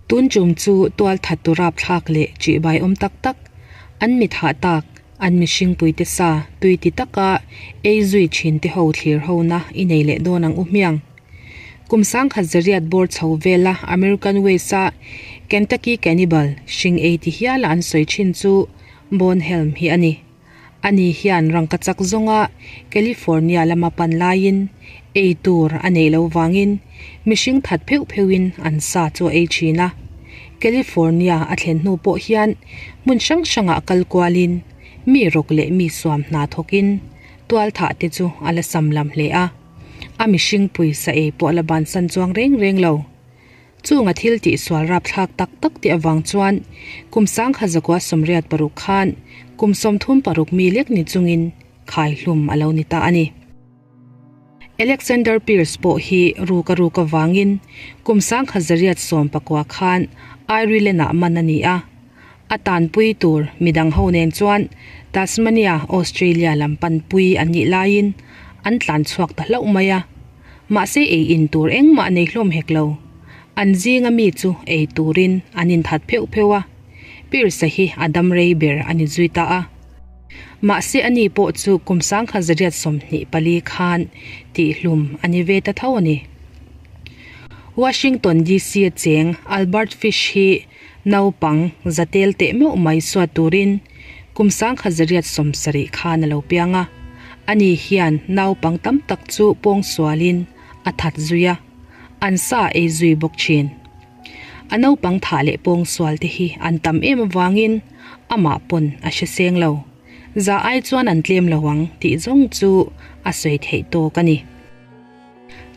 Tun tum chu tualthat tu rapthlak leh ṭihbai awm tak tak, an mi thah tak, an mihringpuite sa tui ti taka ei zui thin te ho thlir hona i nei leh dawn ang u hmiang. Kum sangkhat zariat bawr chho vela American West-a Kentucky Cannibal hring ei ti hiala an sawi thin chu Bone Helm hi a ni. Ani hian rangkachak zawnga California lama pan laiin ei tur a neih loh vangin mihring that pheuh pheuhin an sa chu a ei thin a. California a thlen hnu pawh hian hmun hrang hrangah kal kualin mi rawk leh mi suam hna thawkin tualthah te chu a la sam lam hle a. A mihring pawisa ei pawh a la bansan chuang reng reng lo. Chunga thil tihsual rapthlak tak tak tih avang chuan kum sangkha zakua 86 khan kum 36 mi lek ni chungin khai hlum a lo ni ta a ni. Alexander Pierce pawh hi ruk a ruk avangin kum 1919 khan Ireland-ah man a ni a. A tanpui tur midang ho nen chuan Tasmania, Australia lam panpui an nih laiin an tlan chhuak ta hlauh mai a. Mahse ei in tur engmah nei hlawm hek lo. An zinga mi chu ei turin an inthat pheuh pheuh a. Pierce-a hi a dam rei ber a ni zui ta a. Mahse ani pawh chu kum 1924 khan tihhlum a ni ve ta tho a ni. Washington DC-a cheng Albert Fish hi naupang zatel teh meuh mai suat turin kum 1970 khan a lo piang a. Ani hian naupang tam tak chu pawng sualin a that zui a, an sa ei zui bawk thin. A naupang thah leh pawng sual te hi an tam em avangin amah pawn a hre seng lo. Za ai chuan an tlem lo ang tih zawng chu a sawi theih tawk a ni.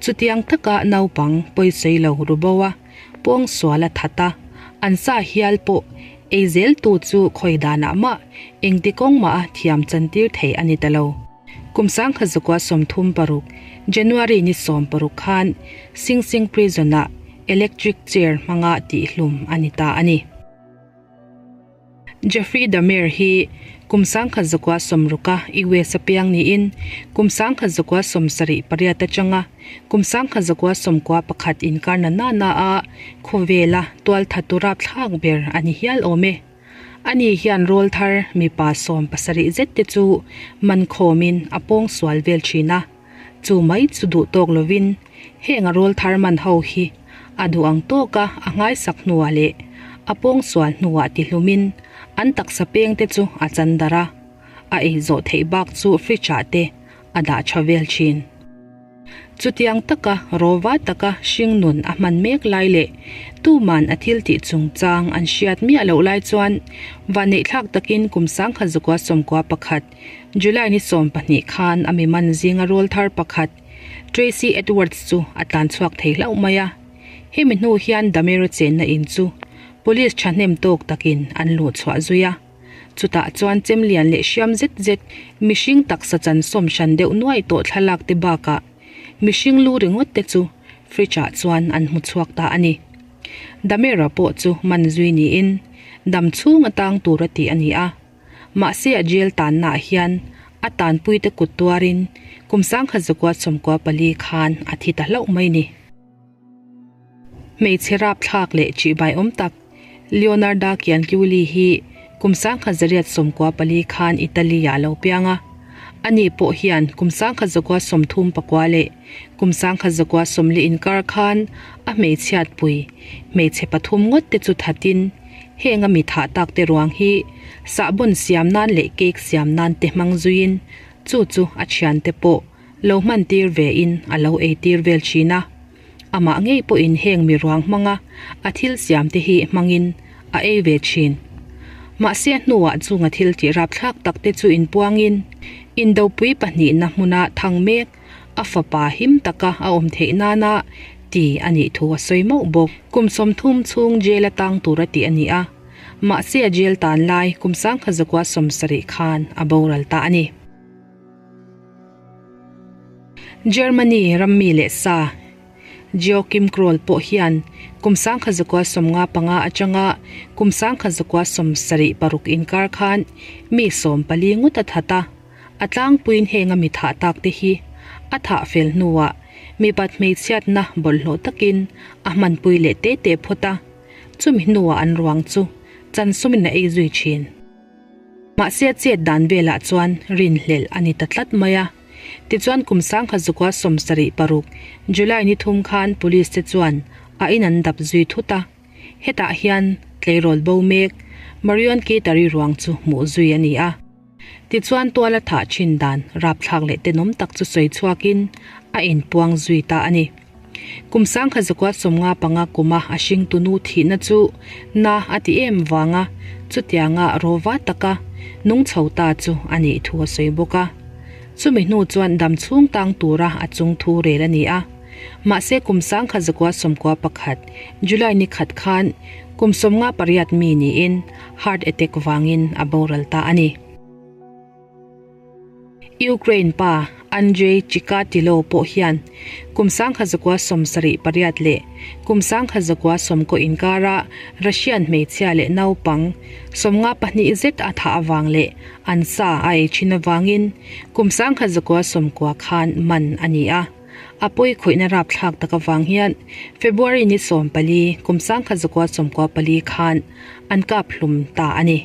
Chutiang taka naupang pawisawi lo ru bo a, pawng sual a that a, an sa hial pawh ei zel tu chu khawi danah mah engti kawng mah a thiam chantir thei a ni ta lo. Kum 1936 January ni 16 khan Sing Sing Prison-ah electric chair hmanga tihhlum a ni ta a ni. Jeffrey Dahmer hi kum 1960 a US a piang niin kum 1978 atanga kum 1991 inkar na nana a khawvela tualthat rapthlak ber a ni hial awm e. Ani hian rawl thar mipa 17 zet te chu man khawmin a pawng sual vel thin a. Chu mai chu duh tawk lovin heng a rawl thar man ho hi a duh ang tawka a ngai sak hnuah leh a pawng sual hnuah tihlumin an taksa peng te chu a chandar a. A ei zawh theih bak chu fridge ah te a dah tha vel thin. Chutiang taka rawva taka hring nun a hman mek lai leh tuman a thil tih chungchang an hriat miah loh lai chuan vanneih thlak takin kum 1991 July ni 12 khan a mi man zinga rawl thar pakhat Tracy Edwards chu a tlan chhuak thei hlauh mai a. Hemi hnu hian Dahmer-a chenna in chu police thahnem tawk takin an luh chhuah zui a. Chutah chuan chem lian leh hriam zet zet mihring taksa chan sawm hran deuh nuai tawh thlalak te bakah mihring lu ringawt te chu fridge ah chuan an hmu chhuak ta a ni. Dahmer-a pawh chu man zui niin dam chhung atang tur a ti a ni a. Mahse a jail tanna ah hian a tanpui te kut tuarin kum 1994 khan a thi ta hlauh mai ni. Hmeichhe rapthlak leh ṭihbai awm tak Leonarda Cianciulli hi kum 1994 khan Italy-ah lo piang a. Ani pawh hian kum 1934 leh kum 1940 inkar khan a hmeichhiat pui hmeichhe pathum ngawt te chu thatin heng a mi thah tak te ruang hi sahbawn siam nan leh cake siam nan te hmang zuiin chu chu a thian te pawh lo hman tir ve in a lo ei tir vel thin a. Amah ngei pawhin heng mi ruang hmanga a thil siam te hi hmangin a ei ve thin. Mahse hnuah chunga thil tih rapthlak tak te chu inpuangin indopui pahnih na hmuna thang mek a fapa him taka a awm theih nana ti a nih thu a sawi mauh bawk. Kum 30 chhung jail atang tur a ti a ni a. Mahse a jail tan lai kum 1970 khan a boral ta a ni. Germany rammi leh sa Joachim Kroll pawh hian kum 1995 atanga kum 1976 inkar khan mi 14 ngawt a that a. A tlangpuiin heng a mi thah tak te hi a thah fel hnuah mi pat hmeichhiatna bawlhhlawh takin a hmanpui leh te te phawt a. Chumi hnuah an ruang chu chan sumin a ei zui thin. Mahse a chet dan velah chuan rinhlelh a ni ta tlat mai a. Tichuan kum sangkhat zakua 76 July ni thum khan police te chuan a in an dap zui thut a. Hetah hian tleirawl bo mek Marion Ketari ruang chu hmuh zui a ni a. Tichuan tuala thah thin dan rapthlak leh tenawm tak chu sawi chhuakin a inpuang zui ta a ni. Kum 1955 kuma a hringtunu thihna chu na a ti em vanga chutianga rawva taka nung chho ta chu a nih thu a sawi bawk a. Chumi hnu chuan dam chhung tang tura a chung thu rel a ni a. Mahse kum 1991 July ni khat khan kum 58 mi niin heart attack wangin a boral ta a ni. Ukraine pa Andrei Chikatilo pawh hian kum 1978 leh kum 1990 inkara Russian hmeichhia leh naupang 52 zet a tha awang leh an sa a ei thin awangin kum 1990 khan man a ni a. A pawi khawihna rap thlak tak awang hian February ni 14 kum 1994 khan an kap hlum ta a ni.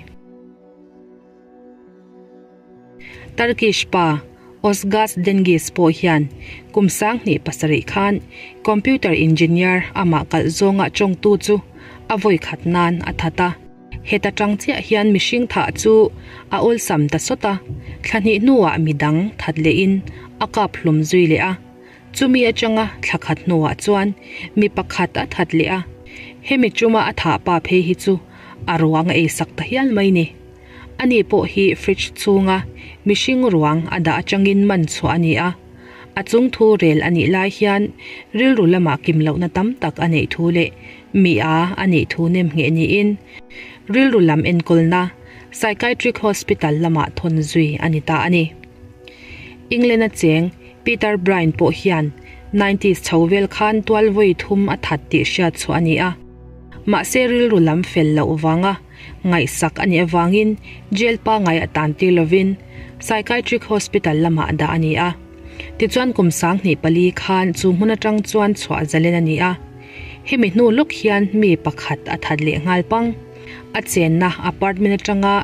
Turkish pa Osgas Dengis pawh hian kum 2007 khan computer engineer ama kal zawnga chawngtu chu a vawi khat nan a thata. Heta tang chiah hian mihring tha chu a awlsam ta sawta thlahnih hnuah midang that leh in a kap hlum zui leh a. Chumi atanga thlakhat hnuah chuan mi pakhat a that leh a. Hemi chuma a tha pa phei hi chu a ruang ei sak ta hial mai ni. Ani pawh hi fridge chhunga mihring ruang a dah atangin man chu ani a. A chung thu rel ani lai hian rilru lama kim lohna tam tak a nei thu leh mi a ani thu nem nge ni in rilru lam enkawl psychiatric hospital lama thon zui ani ta ani. England a cheng Peter Bryan pawh hian 90s chhovel khan tual voi thum a that ti hriat chu ani a. Mahse rilru lam fel lo wanga ngai sak ani awangin jail pa ngai atan ti lovin psychiatric hospital lama da ani a. Tichuan kum 2004 khan chu hmun atang chuan chhuah zalen ani a. Hemi hnu luk hian mi pakhat a that leh ngal pang. A chenna apartment atanga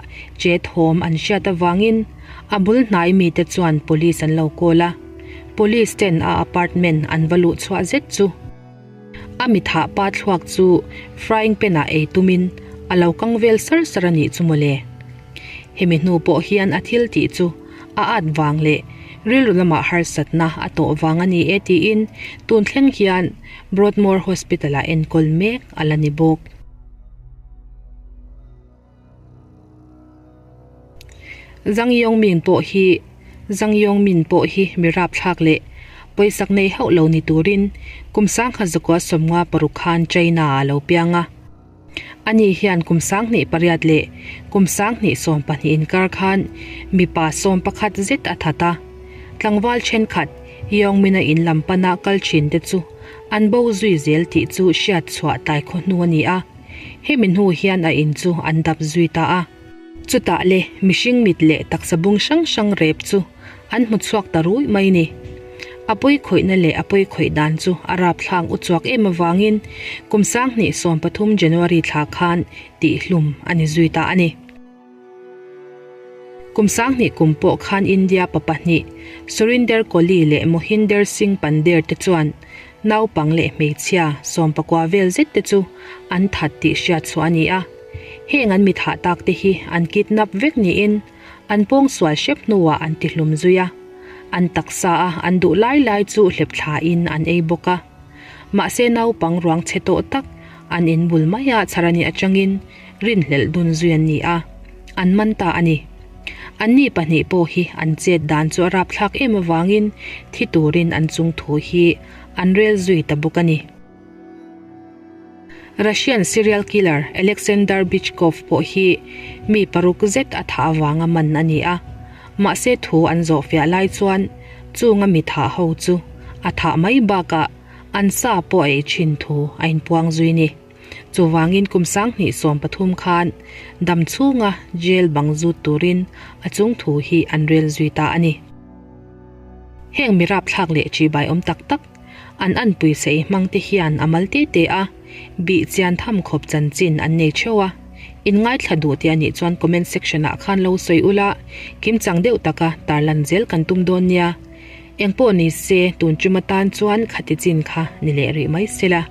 che thawm an hriat awangin a bul hnai mi te chuan police an lo kawl a. Police ten a apartment an valu chhuah zet chu. A mi tha pa thluak chu frying pan a ei tumin a lo kang vel sar sar ani chu mawle. Hemi hnu pawh hian a thil tih chu a at wang leh rilru lama harsatna a to wang ani e tiin tun thleng hian Broadmoor Hospital a enkawl mek ala ni bawk. Zhang Yongmin pawh hi Zhang Yongmin pawh hi mirap thlak leh pawisak nei hauh lo ni turin kum 1956 khan China a lo pianga. Ani hian kum 2008 leh kum 2012 inkar khan mipa 11 zet a thata. Tlangwal then khat Yongmin a in lampana kal thin te chu an bo zui zel tih chu hriat chhuah tai khaw hnu ani a. Hemi hnu hian a in chu an dap zui ta a. Chutah le mihring mit leh taksabung hrang hrang rep chu an hmu chhuak ta rui mai ni. A pawi khawihna leh a pawi khawih dan chu a rap thlang u chuak em awangin kum 2013 January thla khan tih hlum ani zui ta ani. Kum 2000 kum pawh khan India pa pahnih Surinder Kohli leh Mohinder Singh Pander te chuan naupang leh hmeichhia 19 vel zet te chu an that tih hriat chu ani a. Heng an mi thah tak te hi an kidnap vek niin an pawng sual hrep hnuah an ti hlum zui a. An taksa a an duh lai lai chu hlep thla in an ei bawk a. Mahse naupang ruang che tawh tak an in bul maia charani atangin rin hlel dun zui an ni a. An man ta ani. An ni pahnih pawh hi an chet dan chu a rap thlak em awangin thi turin an chung thu hi an rel zui ta bawk ani. Russian serial killer Alexander Bichkov pawh hi mi paruk zet a tha awanga man ani a. Mahse thu an zawh fiah lai chuan chunga mi tha ho chu a tha mai baka an sa pawh ei thin thu a inpuang zui ni. Chuwangin kum 2013 khan dam chhunga jail bang zu turin a chung thu hi an rel zui ta ani. Heng mirap thlak leh chi bai om tak tak an an pui sei mang te hian amal te te a Bih chian tham khawp chanchin an nei theuh a. In ngaithla duh tih a nih chuan comment section ah khan lo sawi ula, kimchang deuh taka tarlan zel kan tum dawn nia. Engpawh ni se, tun tum atan chuan khati chin kha ni leh rih mai sela.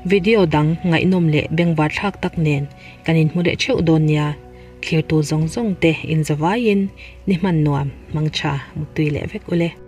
Video dang ngaihnawm leh bengvar thlak tak nen kan inhmu leh theuh dawn nia. Thlirtu zawng zawng te inzavaiin ni hman nuam, mangtha, muttui leh vek ule.